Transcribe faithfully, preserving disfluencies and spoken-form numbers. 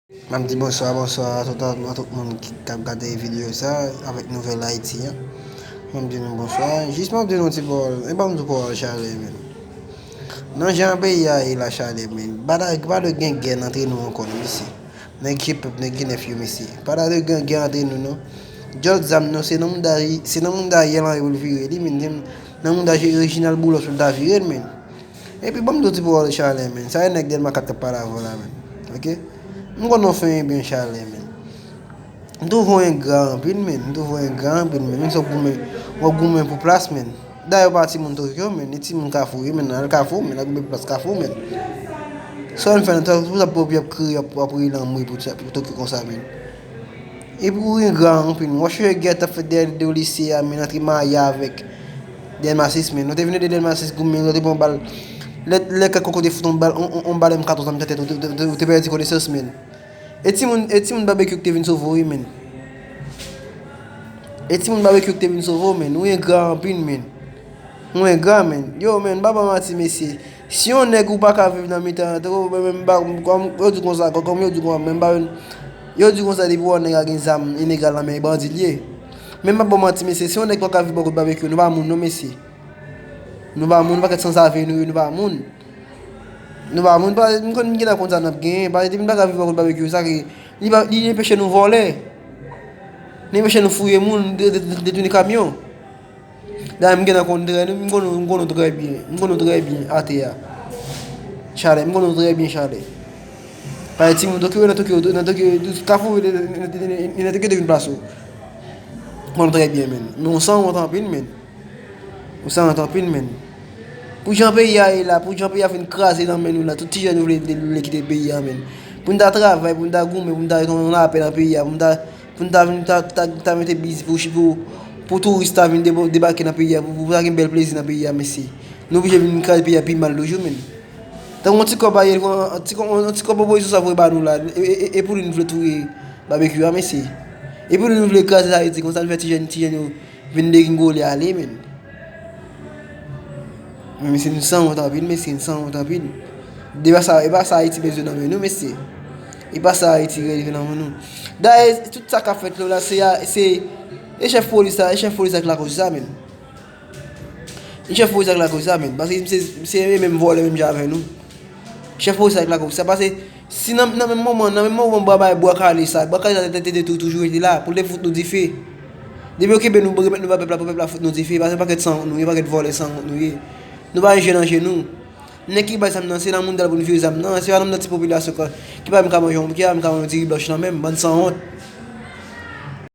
M ap di bonswa, bonswa a tout, a tout moun ki, k ap gade videyo sa avèk Nouvèl Ayiti an. M ap di nou bonswa. Jis m ap di nou ti pawòl, e ban m di pawòl chalè, men. Nan jan peyi a ye la chalè, men. Pa ta, pa dwe gen gè antre nou ankò, non, mesye. Nèg G pèp, nèg G nèf yo, mesye. Pa ta dwe gen gè antre nou, non. Djòl zam nou, se nan mouda, se nan mouda Ariel Henry pou l vire li, men. Nan mouda Reginald Boulos pou l ta vire l, men. Epi ban m di w ti pawòl chalè, men. Sa e nèg Dèlma kat k ap pale avè w la, men. Oke? M konn w fè yon byen chalè, men. M twouve w engra anpil, men. M twouve w engra anpil, men. Menm si w ap goumen, w ap goumen pou plas, men. Dayè w pa timoun Tokyo, men. E timoun Kafou, wi, men. Al Kafou, men. Al goumen pou plas Kafou, men. Sa w fè nan tan, pou sa pou w ap kriye, w ap, w ap rele anmwe pou, pou Tokyo konsa, men. Epi w engra anpil, men. W ap chèche gè t ap fèt dèyè de w lise a, men, antre Maya avèk Dèlma sis, men. Nou te vin ede Dèlma sis goumen, nou te pran bal. Lè, lè kèk koko te fout on bal, on, on, on bal M katòz nan mitan tèt, ou te, ou te, ou te pèdi konesans, men. E timoun, e timoun Babekyou ki te vin sove w, wi, men. E timoun Babekyou ki te vin sove w, men. Ou engra anpil, men. Ou engra, men. Yo, men, m pa ba manti, mesye. Si yon nèg ou pa ka viv nan mitan, tankou, men, men, m pa, kòm yo di konsa, kòm, kòm yo di konsa, men m pa, yo di konsa, depi w wè yon nèg a gen zam ilegal nan men, e bandi l ye. Men m pa ba manti, mesye, si yon nèg pa ka viv bò kot Babekyou, nou pa moun, non, mesye. Nou pa moun, pakèt sanzave nou ye, nou pa moun. Nou pa moun, pa, m konn, m gentan konn sa n ap genyen, paske depi n pa ka viv bò kot Babekyou, sa ki, li pa, li enpeche nou vòlè. Li enpeche nou fouye moun, de, de, de, detounen kamyon. Dayè, m gentan konn trè, m konn, m konn nou trè byen. M konn nou trè byen atè a. Chalè, m konn nou trè byen, chalè. Paske timoun Tokyo, nan Tokyo, nan Tokyo, Kafou, nan Tokyo te vin plase w. M konn nou trè byen, men. Men w sanwont anpil, men. Ou sanwont anpil, men. Pou jan peyi a ye la, pou jan peyi a fin kraze nan men nou la, tout ti jèn nou vle, vle, vle kite peyi a, men. Pou n ta travay, pou n ta goumen, pou n ta ret nan lapè nan peyi a, pou n ta, pou n ta vin ta, ta, ta mete biz pou, pou, pou touris ta vin deba-, debake nan peyi a, pou, pou ta gen bèl plezi nan peyi a, mesye. Nou oblije vin kraze peyi a pi mal toujou, men. Tankou yon ti kòb Ariel, yon ti kòb, yon ti kòb opozisyon sa voye ba nou la, e, e, e, e pou li nou vle touye Babekyou a, mesye. E pou li nou vle kraze Ayiti, konsa nou fè ti jèn, ti jèn yo vin degringole ale, men. Men mesye, nou sanwont anpil, mesye, nou sanwont anpil. E pa sa, e pa sa Ayiti bezwen nan men nou, mesye. E pa sa Ayiti bezwen nan men nou. Dayè, tout sa k ap fèt la, se, se, e chèf polis la, e chèf polis la ki lakòz sa, men. E chèf polis la ki lakòz sa, men. Paske se, se menm vòlè menm jan avè nou. Chèf polis la ki lakòz sa, paske si nan, nan menm moman, nan menm moman bwa bay bwa kale sa, bwa kale sa te, te, te tou-, toujou rete la, pou l te fout nou dife. Depi yo kenbe nou, pou remèt nou ba pèp la, pou pèp la fout nou dife, paske pakèt sanwont nou ye, pakèt vòlè sanwont nou ye. Nou pa gen je nan je nou. Nèg ki bay zam nan, se nan moun dal pou n vire zam nan, se pa nan, nan ti popilasyon ki, ki pa menm ka manje, ki pa menm ka manje diri blanch nan menm, bann sanwont.